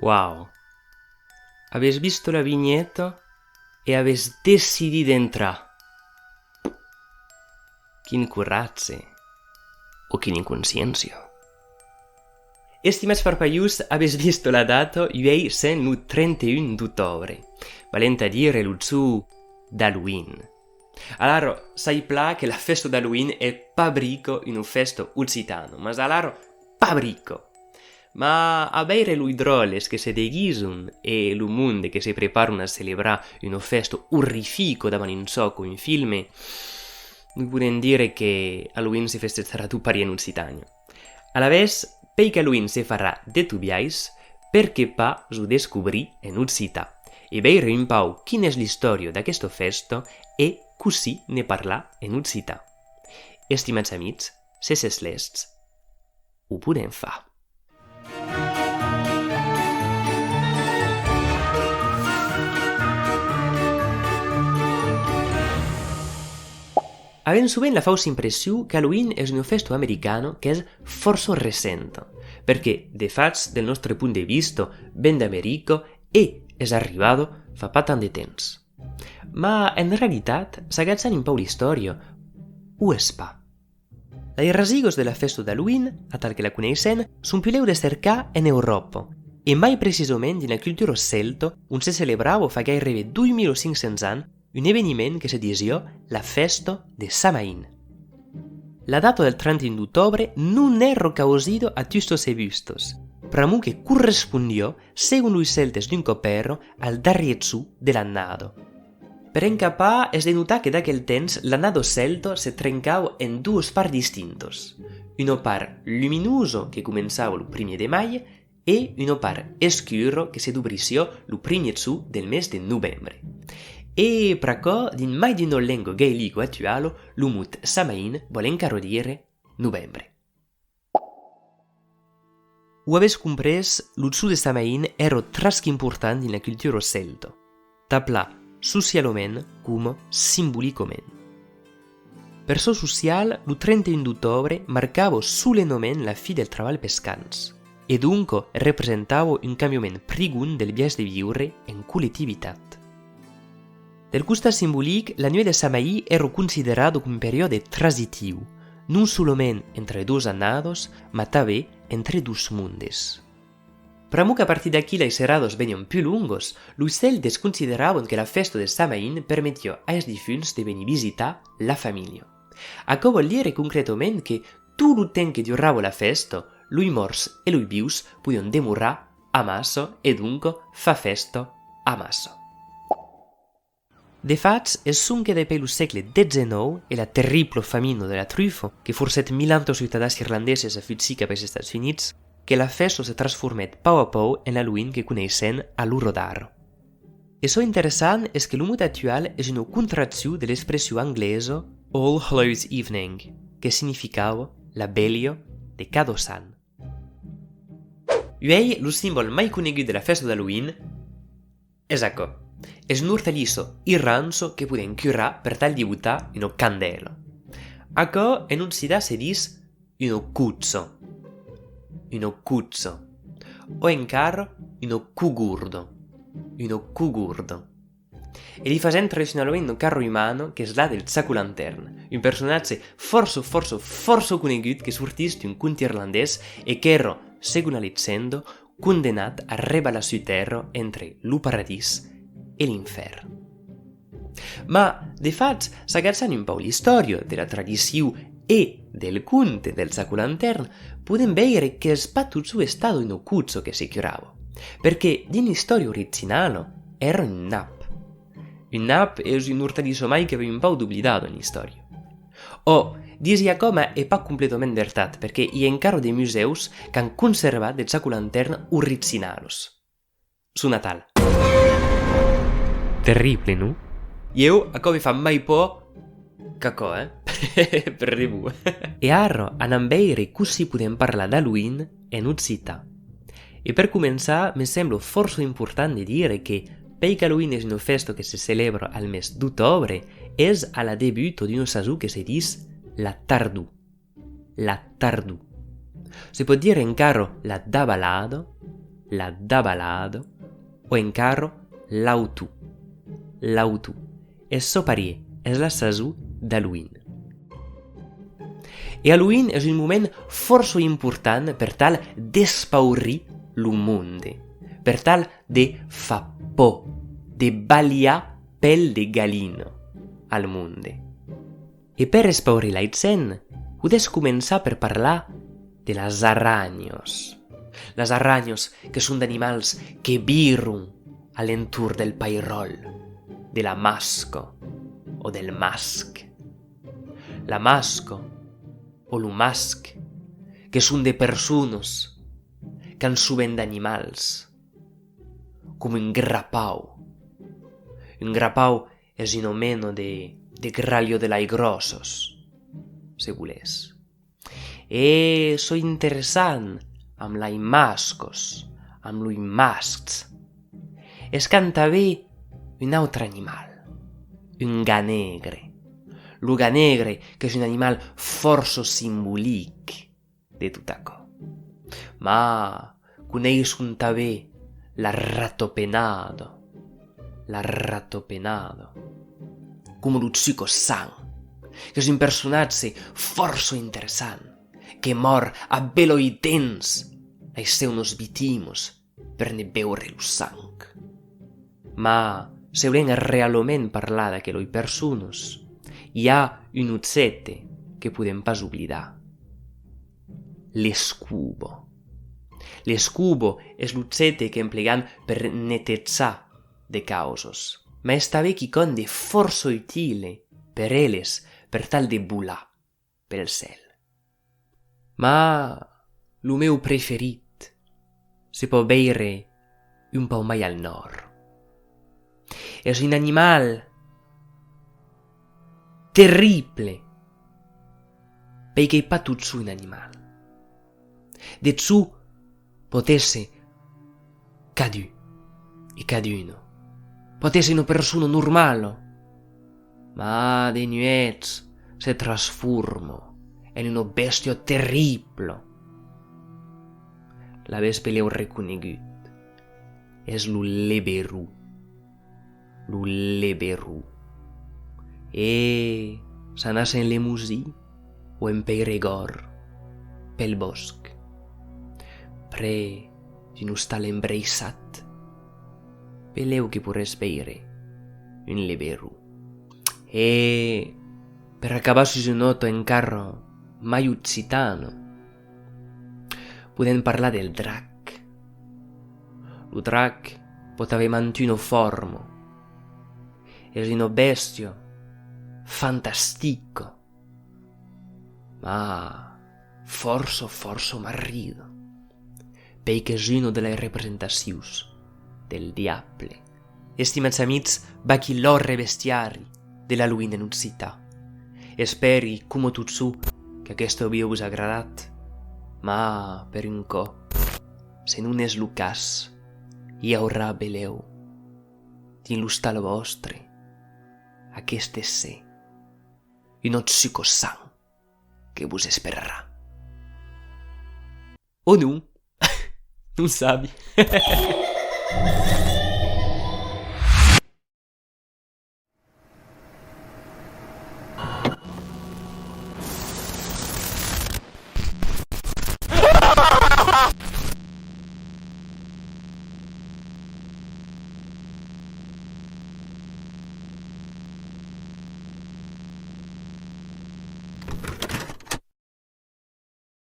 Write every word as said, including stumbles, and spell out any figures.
Wow! Avètz vist la vinheta e avètz decidit d'entrar. Quin coratge! O quina inconsciéncia! Estimats parpalhons, avètz vist la data, uèi sèm lo trenta un d'octòbre, valent a dire lo jorn d'Halloween. Alara, sai plan que la fèsta d'Halloween es pas brica una fèsta occitana, mas alara, pas brica! Mas a veire los dròlles que se deguisan e lo monde que se preparan a celebrar una fèsta orrifica davant un jòc o un filme, nos podèm dire que Halloween se festejarà tot parièr en Occitània. Alavetz, puèi qu'Halloween se farà de tot biais, perqué pas zo descobrir en occitan e veire un pauc quina es l'istòria d'aquesta fèsta e cossí ne parlar en occitan. Estimats amics, se sètz lèsts, o podèm far. Avèm sovent la faussa impression qu'Halloween es una fèsta americana qu'es fòrça recenta, perque, de fach, del nòstre punt de vista, ven d'America e es arribada fa pas tant de temps. Mas, en realitat, s'agachant un pauc l'istòria, o es pas? Las rasigas de la fèsta d'Halloween, atal que la coneissèm, son puslèu de cercar en Euròpa, e mai precisament dins la cultura celta, ont se celebrava fa gairebe dos mila cinc cents ans un eveniment que se disiá la fèsta de Samain. La data del trenta un d'octòbre non èra causida a tustas e bustas, pr'amor que correspondiá, segon los celtes d'un còp èra, al darrièr jorn de l'annada. Per encapar, es de notar que d'aquel temps l'annada celta se trencava en doas parts distintas, una part luminosa que començava lo primièr de mai e una part escura que se dobrissiá lo primièr jorn del mes de novembre. E pr'aquò, dins mai d'una lenga gaelica actuala, lo mot Samain vòl encara dire novembre. O avètz comprés, lo jorn de Samain èra tras qu'important dins la cultura celta, tanplan socialament coma simbolicament. Per çò social, lo trenta un d'octòbre marcava solemnament la fin del trabalh pels camps, e donc representava un cambiament prigond del biais de viure en collectivitat. Del costat simbolic, la nuèch de Samain èra considerada coma un periòde transitiu, non solament entre doas annadas, mas tanben entre dos mondes. Pr'amor qu'a partir d'aquí las serradas venián pus longas, los celtes consideravan que la fèsta de Samain permetiá als defunts de venir visitar la familha. Aquò vòl dire concretament que tot lo temps que durava la fèsta, los mòrts e los vius podián demorar amassa e donc far fèsta amassa. De fach, es sonque dempuèi lo sègle dètz-e-nòu e la terribla famina de la trufa, que forcèt milanta ciutadans irlandeses a fugir cap als Estats Units, que la fèsta se transformèt pauc a pauc en l'Halloween que coneissèm a l'ora d'ara. E çò interessant es que lo mot actual es una contraccion de l'expression anglesa All Hallows Evening, que significava la velha de Cada Sant. Uèi, lo simbòl mai conegut de la fèsta d'Halloween es aquò. Es una ortalissa irança que podèm curar per tal d'i botar una candèla. Aquò, en occitan, se ditz una cocha. Una cocha. O encara, una cogorda. Una cogorda. E li fasèm tradicionalament una cara umana qu'es la del Jack-o'-lantern, un personatge fòrça, fòrça, fòrça conegut que sortís d'un conte irlandés e qu'èra, segon la legenda, condemnat a revalar sus tèrra entre lo paradís e l'infèrn. Mas, de fach, s'agachant un pauc l'istòria de la tradicion e del conte del Jack-o'-lantern, podèm veire qu'es pas totjorn estada una cocha que se curava, perque dins l'istòria originala èra un nap. Un nap es una ortalissa mai qu'avèm un pauc doblidada en istòria. Ò, disi aquò, mas es pas completament vertat, perque i a encara de musèus qu'an conservat de Jack-o'-lantern originalas. Son atal. Terrible, non? Ieu, aquò me fa mai paur qu'aquò, eh? Per de bon. E ara, anam veire cossí podèm parlar d'Halloween en occitan. E per començar, me sembla fòrça important de dire que, puèi qu'Halloween es una fèsta que se celèbra al mes d'octòbre, es a la debuta d'una sason que se ditz la tardor. La tardor. Se pòt dire encara la davalada, la davalada o encara l'auton. L'auton. Es çò parièr, es la sason d'Halloween. E Halloween es un moment fòrça important per tal d'espaurir lo monde, per tal de far paur, de balhar pèl de galina al monde. E per espaurir las gents, podètz començar per parlar de las aranhas. Las aranhas que son d'animals que viron a l'entorn del pairòl, de la masca o del masc. La masca o lo masc, que son de personas qu'an sovent d'animals, coma un grapau. Un grapau es una mena de, de gralha de las gròssas, se volètz. E çò interessant amb las mascas, amb los mascs, es qu'an tanben un autre animal, un gat negre. Lo gat negre, qu'es un animal fòrça simbolic de tot aquò. Mas coneisson tanben la ratapenada, la ratapenada, coma lo Txuca Sang, qu'es un personatge fòrça interessant, que mòrd a belòi dents las seunas victimas per ne beure lo sang. Mas se volèm realament parlar d'aquelòi personas, i a un objècte que podèm pas oblidar. L'escoba. L'escoba es l'objècte qu'emplegan per netejar de causas, mas es tanben quicòm de fòrça utile per eles per tal de volar pel cèl. Mas lo meu preferit se pòt veire un pauc mai al nòrd. Es un animal terrible, perque es pas totjorn un animal. De tot pòt èsser cadun e caduna. Pòt èsser una persona normala, mas de nuèch se transforma en una bèstia terribla. L'avètz belèu reconegut. Es lo leberon. Lo leberon. E s'anatz en Lemosin o en Peiregòrd, pel bòsc, près d'un ostal embreissat, belèu que poiretz veire un leberon. E per acabar sus una nòta encara mai occitana, podèm parlar del drac. Lo drac pòt aver mantuna forma. Es una bèstia fantastica, mas fòrça, fòrça marrida, perque es una de las representacions del diable. Estimats amics, vaquí l'òrre bestiari de l'Halloween en occitan. Espèri, coma totjorn, qu'aquesta aviá vos agradat, mas per un còp, se non es lo cas, i aurà belèu, dins l'ostal vòstre, aqueste ser, un Txuca Sang que vos esperarà. O non. Non sabi.